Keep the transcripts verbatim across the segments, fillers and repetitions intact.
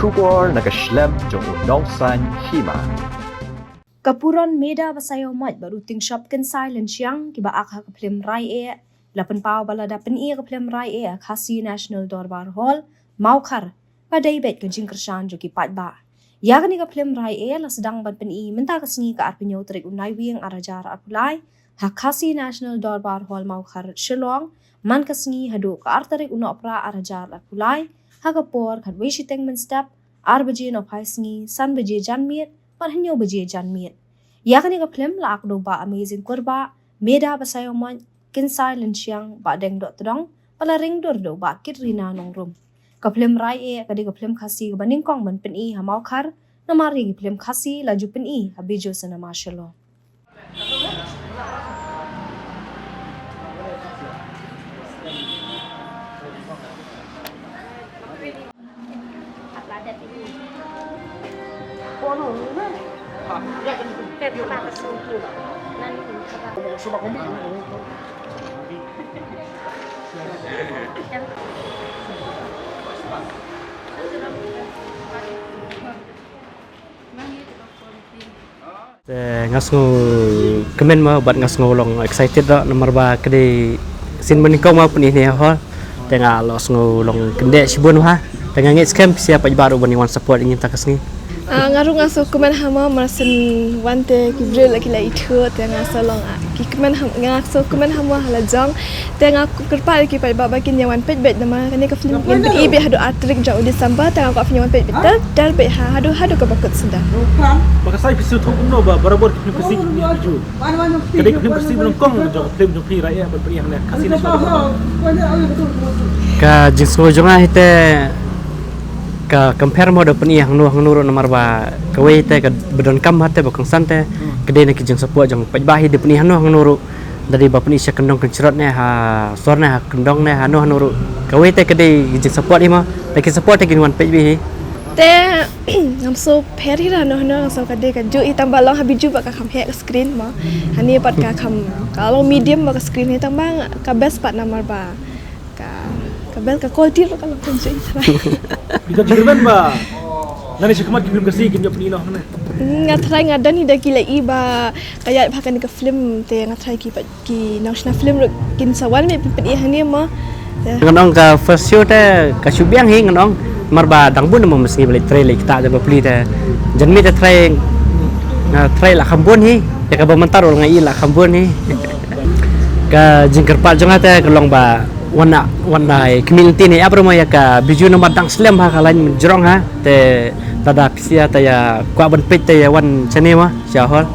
Khubor na ka shlem jong u nongsan hima. Ka puron Meda Basaïawmoit bad u Tingshop Kynsai Lynshiang kiba ak ha ka phlim Rai Eh la pynpaw ba lada pyni ka phlim Rai Eh ha Khasi National Dorbar Hall, Mawkhar, ba dei beit ka jingkyrshan jong ki paidbah. Ïa kane ka phlim Rai Eh la sdang ban pyni mynta ka sngi ka arphew tarik u Naiwieng arhajar arphew lai ha Khasi National Dorbar Hall Mawkhar Shillong, man ka sngi haduh ka ar tarik u Nohprah arhajar arphew lai, ha ka por khatwei shiteng mynstep, ar baje nohphai sngi, san baje janmiet bad hynñiew baje janmiet. Ïa kane ka phlim la ak da u Bah Amazing Kurbah, Meda Basaïawmoit, Kynsai Lynshiang, Bah Deng Dohtdong, bad la ring dur da u Bah Kitrina Nongrum. Ka phlim Rai Eh ka dei ka phlim Khasi kaba nyngkong ban pyni ha Mawkhar, namar ïa ki phlim Khasi la ju pyni ha Bijou Cinema Shillong. Te nga sngew kmen mo bad nga sngew long excited ruh namar ba ka dei sien ba nyngkong mo pyni hangne ha hall. Te nga la sngew long kyndit shibun mo ha. Te nga ngeit skhem phi sa ïa paidbah ruh ban ïa wan support ïa ngi mynta ka sngi. Ah, nga ruh nga sngew kmen ha mo, mar sien wan te ki briew la ki la ithuh, te nga sngew long, ah, ki kmen ha, nga sngew kmen ha mo ha la jong. Te nga kyrpad ïa ki paidbah ba kin ïa wan peit beit namar kane ka film ngin pyni beit haduh ar tarik jong u December, te nga kwah phin ïa wan peit beit ter ter beit ha haduh haduh kaba kut suda. Ba ka sai phi sngewthuh kumno ba barabor ki film Khasi ki pyni ha Bijou? Ka dei ka film Khasi ba nyngkong jong ka film jong phi Rai Eh ban pyni hangne ha Khasi National Dorbar. Ka jingsngew jong nga hi te ka compare mo da pyni hangno hangno ruh namar ba kawei te kaba donkam ha te ba kongsan te ka dei na ki jingsupport jong paidbah hi da pyni hangno hangno ruh. Da dei ba pyni sha kyndong kynshrot ne ha sor ne ha kyndong ne hano hano ruh. Kawei te ka dei ki jingsupport hi mo. Da ki support te kin wan peit beit hi. Te ngam sngew pher hi hano hano, ngam sngew ka dei kajuh hi tang ba long ha Bijou ba ka kham heh ka screen mo. Hangne pat ka kham, ka long medium ba ka screen hi tang ba ka best pat namar ba ka, ka best, ka quality ruh ka long kumjuh hi tang. Phi ka jingkyrmen ba lane shakhmat ki film Khasi kin ïoh pyni noh hangne? Nga tharai, nga don hi da ki la i ba ka ïaid bha kane ka film, te nga tharai ki pat ki nongshna film ruh kin sa wan beit pynpyni hangne mo. Te ngan ong ka first show te ka shu biang hi ngan ong, namar ba dang bun mo, mynta sngi ba leit trei leit ktah da bapli te. Janmiet te tharai, ah, tharai la kham bun hi. Ïa kaba mynta ruh nga i la kham bun hi. Ka jingkyrpad jong nga te ka long ba wan na, wan na i khmih lynti ne ap ruh mo ïa ka Bijou namar dang slem ha ka lain jrong ha. Te lada phi sa ïa kwah ban peit te ïa wan shane mo sha hall.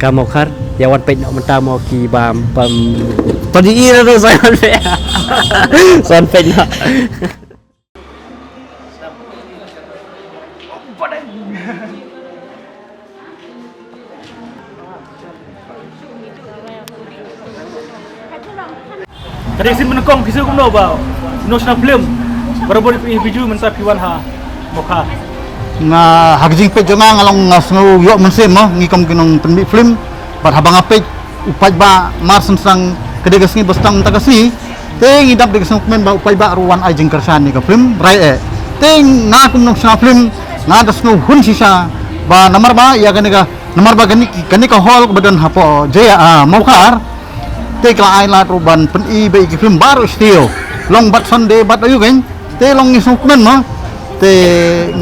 Ka Mawkhar, ïa wan peit noh mynta mo ki bam bam. Tadi ira tu sa wan peit. Sa wan peit noh. Ka dei sien ba nyngkong phi sngew kumno ba nongshna film barabor ïa phi Bijou mynta phi wan ha Mawkhar? Nga ha ka jingpeit jong nga nga long nga sngew ïoh mynsiem mo, ngi kum ki nongpynmih film bad haba nga peit u paidbah mar shen shen ka dei ka sngi ba sdang mynta ka sngi. Te ngi dap da ka sngewkmen ba u paidbah ruh wan ai jingkyrshan ïa ka film Rai Eh. Te nga kum nongshna film nga da sngewhun shisha ba namar ba ïa kane ka, namar ba kane, kane ka hall kaba don hapoh Jaya, ah, Mawkhar. Te ka la ai lad ruh ban pyni beit ïa ki film baroh shi taïew. Long bad Sunday bad aïu kein. Te long ngi sngewkmen mo. Te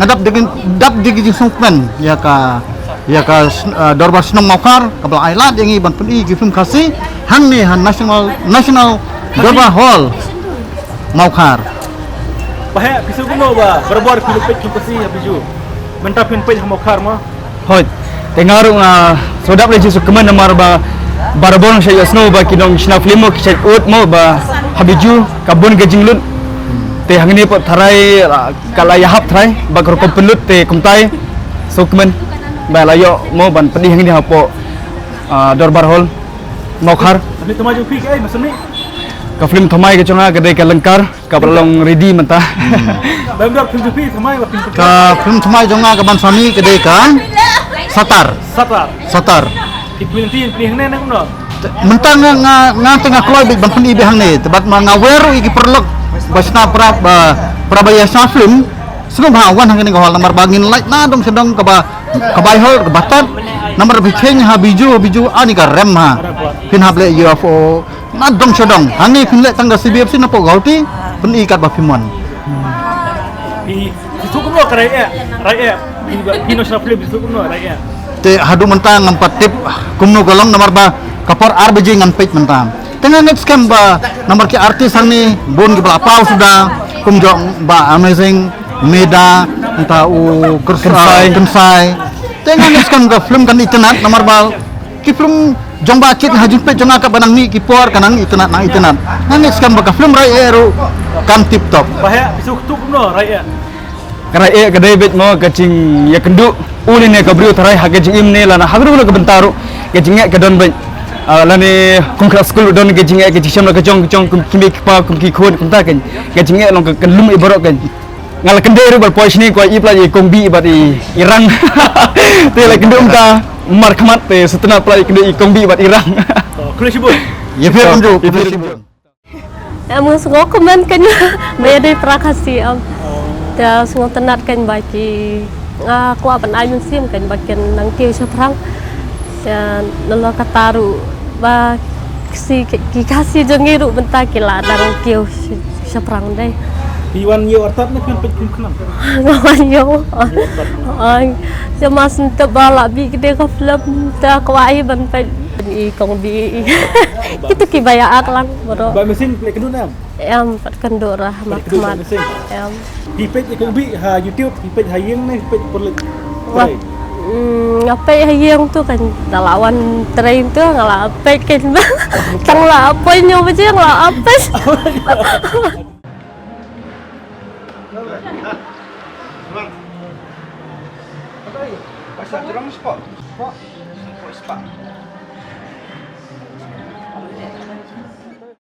nga dap da ki, dap da ki jingsngewkmen ïa ka, ïa ka, ah, Dorbar Shnong Mawkhar kaba la ai lad ïa ngi ban pyni ki film Khasi hangne ha National, National Dorbar Hall Mawkhar. Ba heh, phi sngew kumno ba barabor phi peit film Khasi ha Bijou mynta phin peit ha Mawkhar mo? Hooid. Te nga ruh nga shu dap da ka jingsngewkmen namar ba barabor nga shait ïohsngew ba ki nongshna film mo ki shait ud mo ba ha Bijou ka bun ka jinglut. Te hangne pat tharai la, ka la ïahap tharai ba ka rukom pynlut te kumta i sngewkmen ba la ïoh mo ban pyni hangne hapoh, ah, Dorbar Hall Mawkhar. Ka film thymmai jong phi kaei, ma shen mi? Ka film thymmai ka jong nga ka dei ka Lyngkar. Kaba la long ready mynta. Ba em dor film jong phi thymmai ba film. Ka film thymmai jong nga ka ban sani ka dei ka Satar. Satar. Satar. Ki film ti phi hangne ne kumno? Mynta nga, nga, nga te nga kloi beit ban pyni beit hangne. Te bad ma nga wer ruh ïa ki paralok ba shna para, ba, para ba ïa shna film. Sngewbha wan hangne ka hall namar ba ngin lait na dong sha dong kaba, kaba hall kaba tat. Namar ba phi kheiñ ha Bijou, Bijou ani ka rem ha. Phin hap leh U F O na dong sha dong. Hangne phin leh tang ka C B F C na pok Guwahati. Phin i kat ba phi mon. Phi, phi suk kumno ka rai eh, rai eh. Phi, phi no sna phi suk kumno rai eh. Te haduh mynta ngam pat tip kumno ka long namar ba ka por ar baje ngan peit mynta. Te nga ngeit skhem ba namar ki artist hangne bun kiba la paw suda kum jong ba Amazing, Meda, mynta u Kyrsai. Kyrsai. Te nga ngeit skhem ka film kan itynnad namar ba ki film jong ba kit ha jingpeit jong nga kaba nang mih ki por ka nang itynnad, nang itynnad. Nga ngeit skhem ba ka film Rai eh ruh kan tip top. Ba heh, phi suk tu kumno rai eh. Ka rai eh ka dei beit mo ka jingïakynduh u ne ne ka briew tharai ha ka jingim ne lana ha ka ruh na ka bynta ruh ka jingeh ka don beit. Ah, lane kum ka skul don ka jingeh ka jingshem la ka jong ka jong kum ki mei ki pa kum ki khun kumta kan. Ka jingeh long ka kan lum i baroh kan. Nga la kyndit ruh bad poi shane ko i pla i kong bi bad i, i rang. Te la kynduh mynta mar khmat te sutna pla i kynduh i kong bi bad i rang. Khublei shibun. Ïa phi kumjuh, ïa phi khublei shibun. Em, nga sngewkmen kan ba ïadei para Khasi em. Te sngewtynnat kan ba ki, nga kwah ban ai mynsiem kan ba kin nang kiew shaphrang. Te nalor kata ruh ba ki, ki Khasi jong ngi ruh mynta ki la dang kiew sh-, shaphrang dei. Phi wan ïew artat ne phi wan peit kum khnang? Nga wan ïew. Ai, te ma sngewthuh ba la bi ki dei ka film te kwah ai ban peit. I kong bi. Kitu ki ba ïa ak lang bro. Ba mesin leh kynduh em? Em, pat kynduh ra mat kynduh khmat. Mesin. Em. Phi peit i kong bi ha YouTube, phi peit ha ïing ne phi peit por leit? Nga, mm, nga peit ha ïing tu kan da la wan train tu nga la peit kan. Tang la poi ñiew baje nga la peit. Pasal jrong spot. Spot. Spot.